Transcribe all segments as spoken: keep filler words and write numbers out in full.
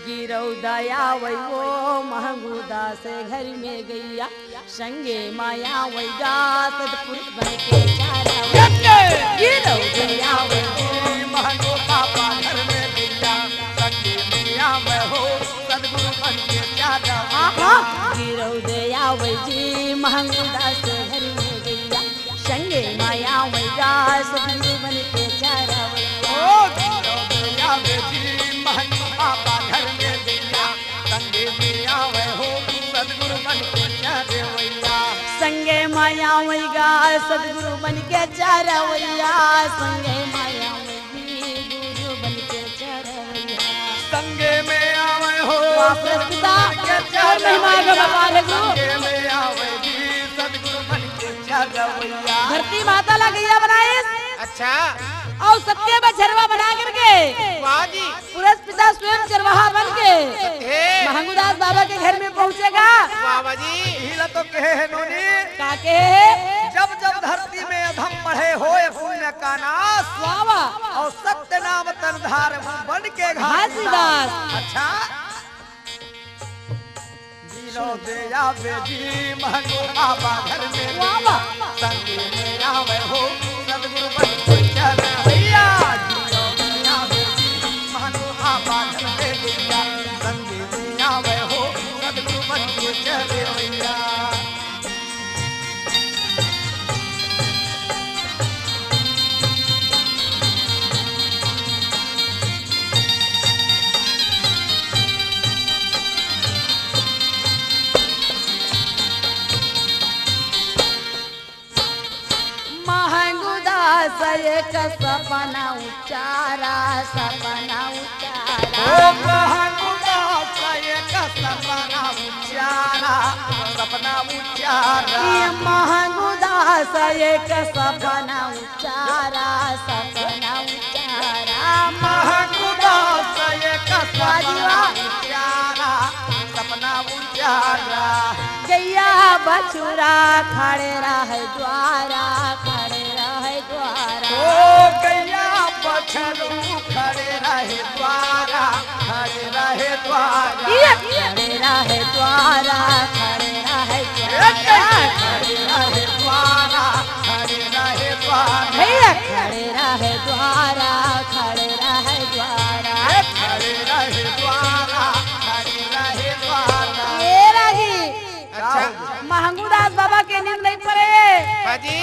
गिरौदा आवै वो महंगू दास घर में गइया, संगे माया वैगा सतपुरुष बन के चारा वैया। गिरौदा आवै जी महंगू बाबा घर में गइया, संगे माया वै हो सतगुरु बन के चारा वैया। गिरौदा आवै जी महंगू दास घर में गइया, संगे माया वैया सतगुरु बन के चारा वैया। ओ गिरौदा आवै जी महंगू बाबा घर में गइया, संगे में आवै हो सतगुरु बन के चारा वैया। संगे माया वैगा सतगुरु बन के चारा वैया, संगे माया वैगी गुरु बन के चारा वैया। संगे में आवै हो वाह, सतगुरु बन के चारा वैया। संगे में आवै जी सतगुरु बन के चारा वैया। धरती माता ला गैया बनाइस। अच्छा। अउ सबके बछरवा बना करके। वाह जी। पुरस पिता स्वयं चरवाहा बन के हे। महंगूदास बाबा के घर में पहुंचेगा। वाह, वाह जी। इही ला तो कहे हे नोनी। का कहे हे? जब जब धरती में अधम बढ़े होय पुण्य का नाश। वाह, वाह। अउ सत्य नाम तन धार हूँ बन के घासीदास। घासीदास। अच्छा। गिरौदा आवै जी महंगू बाबा घर में वाह, वाह। संगे में आवै हो सतगुरु बन के चारा वैया। गिरौदा आवै जी महंगू बाबा घर में गइया, संगे में आवै हो सतगुरु बन के चारा वैया। महंगूदास एक सपना उचारा, सपना उचारा। ओ महंगूदास एक सपना उचारा, सपना उचारा। ये महंगूदास एक सपना उचारा, सपना उचारा। महंगूदास एक सपना उचारा, सपना उचारा। गैया बछुरा खड़े रहय द्वारा, खड़े रहय द्वारा। ओ गैया बछरू खड़े रहय द्वारा, खड़े रहय द्वारा। ये खड़े रहय द्वारा, खड़े रहय ए द्वारा। गैया खड़े रहय द्वारा, खड़े रहय द्वारा। भैया खड़े रहय द्वारा, खड़े रहय द्वारा। ए खड़े रहय द्वारा, खड़े रहय द्वारा। ए रागी। अच्छा। महंगूदास बाबा के नींद नहीं पड़े। हाँ जी।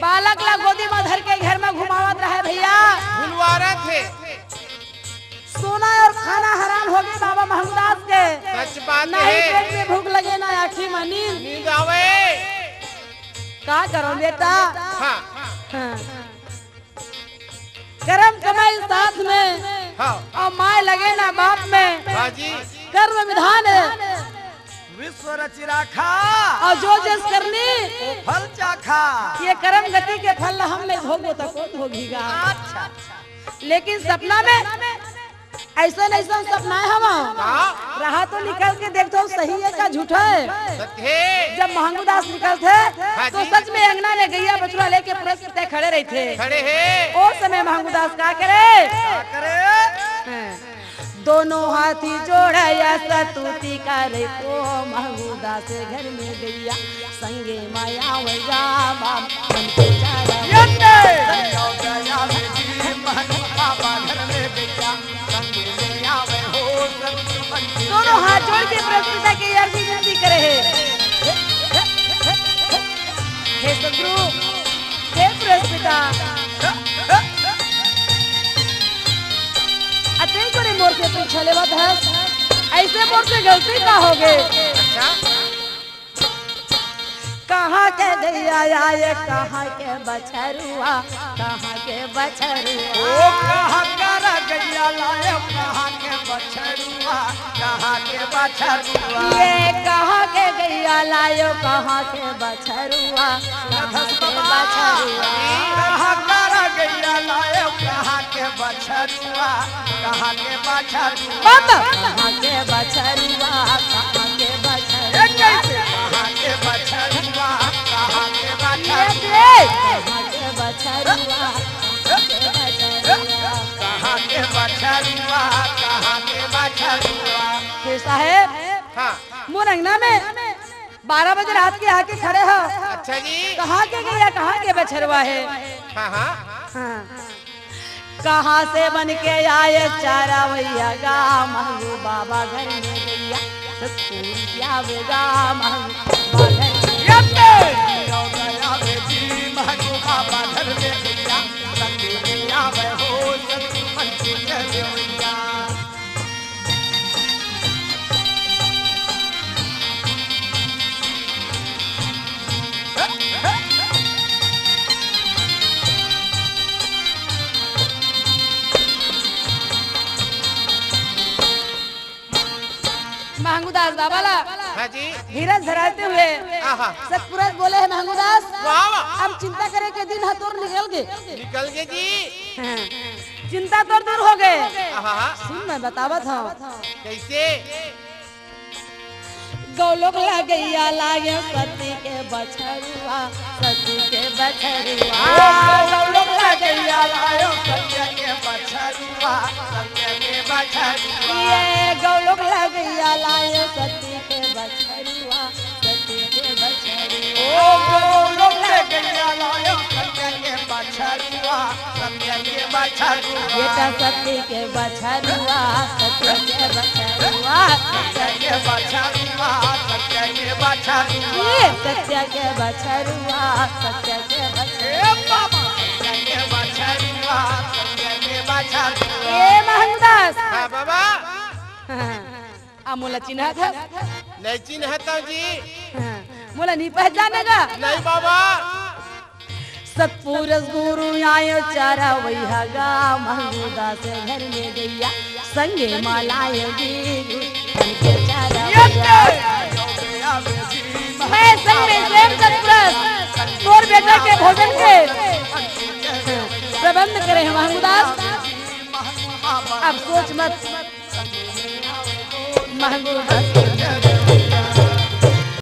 बालक ला गोदी में धर के घर में घुमावत रहे भैया। भुलवारत हे। सोना और खाना हराम हो गए बाबा महंगूदास के। सच बात ना ही हे। पेट में भूख लगे, ना आँखी में नींद। नींद आवय। का करो बेटा? हाँ। हाँ। करम कमाई साथ में, हाँ। अउ माय लगे ना बाप में। हाँ जी। कर्म विधान हे। विश्व रचि राखा। अउ जो जस करनी। ओ फल चाखा। ये करम गति के फल ला हम नहीं भोगबो त कोन भोगही गा? अच्छा। लेकिन सपना में अइसन अइसन सपनाए हवं। हाँ। रहा तो निकल के देखथों, सही हे का झूठा हे? सत्य हे। जब महंगूदास निकलथे, हाँ तो जी। सच में अंगना में गैया बछरू लेके पुरस पिता खड़े रहिथे। खड़े हे। ओ समय महंगूदास का करे? का करे? हाँ। दोनों हाथी जोड़य स्तुति करे, ओ महंगूदास घर में गइया। संगे माया वैया बाबा मन के चारा। ये दे। संगे माया वैया बाबा घर में गइया। संगे माया वै हो सब मन के दोनों हाथ जोड़ के पुरस पिता के अर्जी विनती करे हे। हे सतगुरु, हे पुरस पिता। अतई करे मोर से पीछा लेवत हस, अइसे मोर से गलती का होगे? अच्छा। कहाँ के गैया आय, कहाँ के बछरुआ, कहाँ के बछरुआ। ओ कहाँ कर गैया लाय, कहाँ के बछरुआ, कहाँ के बछरुआ। ये कहाँ के गैया लाय, कहाँ के बछरुआ, कहाँ के बछरुआ। कहाँ कर गैया लाय, कहाँ के बछरुआ। कहाँ के बछरुआ? बाबा। कहाँ के बछरुआ, कहाँ के बछरुआ? ए, कैसे? कहाँ के बछरुआ, कहाँ के बछरुआ? ये दे। कहाँ के बछरुआ, कहाँ के बछरुआ? कहाँ के बछरुआ, कहाँ के बछरुआ? साहेब, हाँ। मोर अंगना में बारह बजे रात के आके खड़े हो। अच्छा जी। कहाँ के गैया, कहाँ के बछरुआ हे? हाँ, हाँ। हाँ। कहाँ से बन के आए चारा भैया गा, महंगू बाबा घर में गैया, सतपुर आवेगा महंगू बाबा घर में। आवे जी महंगू बाबा घर में गैया, संग में आवे हो सतपुर के भैया। महंगू दास बाबा ला हाँ जी। धीरज धराते हुए आहा। सतपुरस बोले हे, महंगू दास, वाह, वाह। अब चिंता करे के दिन ह तोर निकल गे। निकल गे जी। हाँ। चिंता तोर दूर हो गे। आहा। सुन, मैं बतावत हूँ। कैसे? गौलोक लगैया लागे सती के बछरुआ, सती के बछरुआ। गौलोक लगैया लागे सती के बछरुआ, सती के बछरुआ। ये गौलोक लगैया लागे सती के बछरुआ, सती के बछरुआ। ओ गौलोक लगैया लागे सती के बछरुआ। सत्य के बछरुआ। बेटा सत्य के बछरुआ, सत्य के बछरुआ। सत्य के बछरुआ, सत्य के बछरुआ। ये सत्य के बछरुआ, सत्य के बछरुआ। ए बाबा, सत्य के बछरुआ, सत्य के बछरुआ। ए महंगू दास। हाँ बाबा। हाँ। आ मोला चिन्हत हस? नहीं चिन्हत हूँ जी। हाँ। मोला नहीं पहचाने गा? नहीं बाबा। सतपुरस गुरु आयो चारा वैहा गा, महंगू दास घर में गैया, संगे मालायो बीरू, बन के चारा वैहा। मैं संग में सेम सतपुरस, तोर बेटा के भोजन के प्रबंध करे हैं महंगू दास। अब सोच मत। महंगू दास